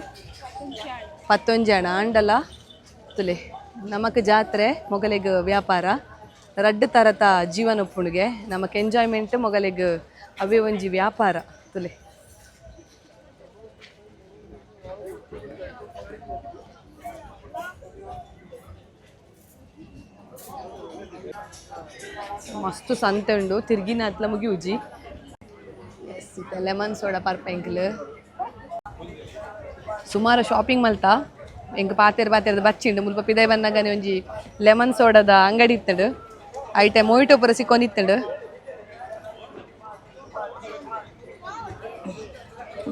A: ಪತ್ತೊಂಜಿ ಅಣ ಆಂಡಲ. ತುಲೆ, ನಮಕ್ ಜಾತ್ರೆ, ಮೊಗಲಿಗ್ ವ್ಯಾಪಾರ, ರಡ್ಡು ತರತ ಜೀವನ ಉಪ್ಪುಣಿಗೆ. ನಮಕ್ ಎಂಜಾಯ್ಮೆಂಟ್, ಮೊಗಲಿಗ್ ಅವೇ ಒಂಜಿ ವ್ಯಾಪಾರ. ತುಲೆ, ಮಸ್ತ್ ಸಂತೆ ಉಂಡು, ತಿರ್ಗಿನ ಅತ್ಲ ಮುಗಿಯುಜಿ. ಎಸ್, ಇತ್ತೆ ಲೆಮನ್ ಸೋಡಾ ಪರ್ಪ ಎಂಕ್ಲು. ಸುಮಾರು ಶಾಪಿಂಗ್ ಮಲ್ತಾ, ಎಂಕ್ ಪಾತೆರ್ ಪಾತೆರ್ದ ಬಚ್ಚಿಂಡು. ಮುಲ್ಪ ಪಿದೈ ಬಂದಾಗನೆ ಒಂಜಿ ಲೆಮನ್ ಸೋಡಾದ ಅಂಗಡಿ ಇತ್ತಂಡು. ಐಟೆ ಮೊಯಿಟೋ ಪೂರ ಸಿಕ್ಕೊಂದಿತ್ತಂಡು.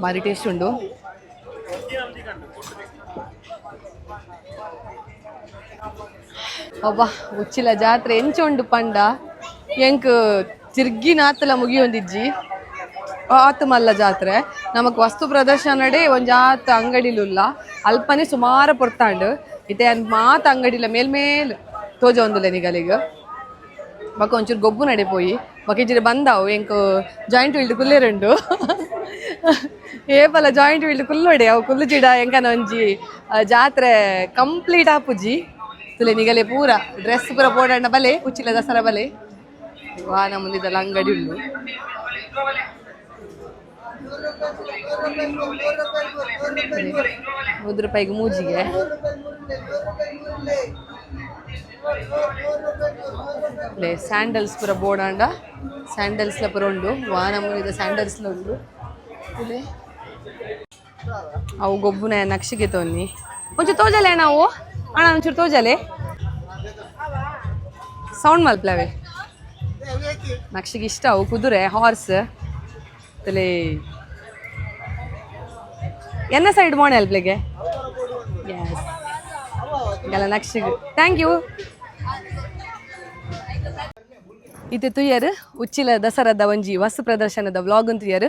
A: ಭಾರಿ ಟೇಸ್ಟ್ ಉಂಡು. ಅಬ್ಬಾ, ಉಚ್ಚಿಲ ಜಾತ್ರೆ ಎಂಚ ಉಂಡು ಪಂಡ, ಎಂಕ್ ತಿರ್ಗಿ ನಾತಲ ಮುಗಿಯೊಂದಿಜ್ಜಿ. ಆತ್ ಮಲ್ಲ ಜಾತ್ರೆ. ನಮಕ್ ವಸ್ತು ಪ್ರದರ್ಶನಡೆ ಒಂಜಾತ್ ಅಂಗಡಿಲುಲ್ಲ, ಅಲ್ಪನೆ ಸುಮಾರು ಪೊರ್ತಾಂಡ್. ಇತ್ತೆ ಮಾತ ಅಂಗಡಿಲ ಮೇಲ್ ಮೇಲ್ ತೋಜೊಂದುಲ್ಲ ನಿಗಲಿಗ್. ಬೊಕ ಒಂಚೂರು ಗೊಬ್ಬು ನಡೆ ಪೋಯಿ. ಬೊಕ ಇಜ್ಜಿಡ ಬಂದಾವು. ಎಂಕ್ ಜಾಯಿಂಟ್ ವೀಲ್ಡ್ ಕುಲ್ಲೇರುಂಡು. ಏಪಲ ಜಾಯಿಂಟ್ ವೀಲ್ಡ್ ಕುಲ್ಲೊಡೆ, ಅವು ಕುಲ್ಲುಜಿಡ ಎಂಕನ ಒಂಜಿ ಜಾತ್ರೆ ಕಂಪ್ಲೀಟ್ ಆಪುಜಿ. ತುಲೆ, ನಿಗಲೆ ಪೂರ ಡ್ರೆಸ್ ಪೂರ ಬೋಡಣ್ಣ ಬಲೆ, ಉಚ್ಚಿಲ ದಸರಾ ಬಲೆ. ವಾ ನಮೂನಿದೆಲ್ಲ ಅಂಗಡಿ ಉಂಡು. 1 ರೂಪಾಯಿಗೆ ಮೂಜಿಗೆ. ಲೇ, ಸ್ಯಾಂಡಲ್ಸ್ ಪೂರ ಬೋಡಾಂಡ ಸ್ಯಾಂಡಲ್ಸ್ಲ ಪೂರ ಉಂಡು. ವಾ ನಮೂನಿದ ಸ್ಯಾಂಡಲ್ಸ್ಲ ಉಂಡು. ತುಲೆ, ಅವು ಗೊಬ್ಬುನ ನಕ್ಷಿಗೆ ತೋನ್ನಿ. ಒಂಚೂರು ತೋಜಲೆ ನಾವು ಅಣ್ಣ, ಒಂಚೂರು ತೋಜಲೆ. ಸೌಂಡ್ ಮಲ್ಪ್ಲವೆ. ನಕ್ಷಿಗೆ ಇಷ್ಟ ಅವು ಕುದುರೆ, ಹಾರ್ಸ್. ತಲೆ ಎನ್ನ ಸೈಡ್ ಮೋಣೆ ಅಲ್ಪ್ಲೆಗೆ. ಎಸ್. ಗಲ ನಕ್ಷಿಗ್ thank you. ಇತ್ತೆ ತುಯ್ಯರ್ ಉಚ್ಚಿಲ ದಸರಾದ ಒಂಜಿ ವಸ್ತು ಪ್ರದರ್ಶನದ ವ್ಲಾಗ್ ತುಯ್ಯರ್.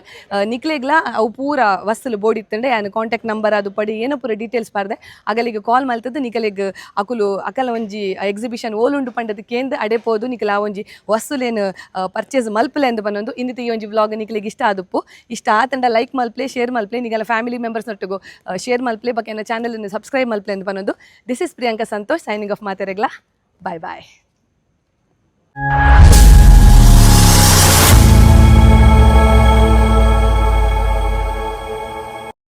A: ನಿಕ್ಲೆಗ್ಲ ಅವು ಪೂರ ವಸ್ತುಲು ಬೋಡಿತ್ತಂಡೆ ಯಾನ್ ಕಾಂಟ್ಯಾಕ್ಟ್ ನಂಬರ್ ಅದು ಪಡಿ ಏನ ಪೂರ ಡೀಟೇಲ್ಸ್ ಪಾರ್ದೆ. ಅಗಲಿಗೆ ಕಾಲ್ ಮಲ್ತದ್ದು ನಿಕಲೆಗ್ ಅಕುಲು ಅಕಲ ಒಂಜಿ ಎಕ್ಸಿಬಿಷನ್ ಓಲುಂಡು ಪಂಡದು ಕೇಂದ್ ಅಡೆ ಪೋದು ನಿಕಲ ಆ ಒಂಜಿ ವಸ್ತುಲೇನು ಪರ್ಚೇಸ್ ಮಲ್ಪಲೆ ಅಂದ್ ಪನ್ನೊಂದು ಇನ್ನಿತ ಈ ಒಂಜಿ ವ್ಲಾಗ್ ನಿಕಲೆಗ್ ಇಷ್ಟ ಆದುಪ್ಪು. ಇಷ್ಟ ಆತಂಡ ಲೈಕ್ ಮಲ್ಪ್ಲೆ, ಶೇರ್ ಮಲ್ಪ್ಲೆ, ನಿಗಲ ಫ್ಯಾಮಿಲಿ ಮೆಂಬರ್ಸ್ ನೊಟ್ಟುಗು ಶೇರ್ ಮಲ್ಪ್ಲೆ, ಬೊಕ್ಕ ಎನ್ನ ಚಾನಲ್ ಸಬ್ಸ್ಕ್ರೈಬ್ ಮಲ್ಪ್ಲೆ ಅಂದ್ ಪನ್ನೊಂದು. This is Priyanka Santosh signing off. ಮಾತೆರೆಗ್ಲಾ bye bye.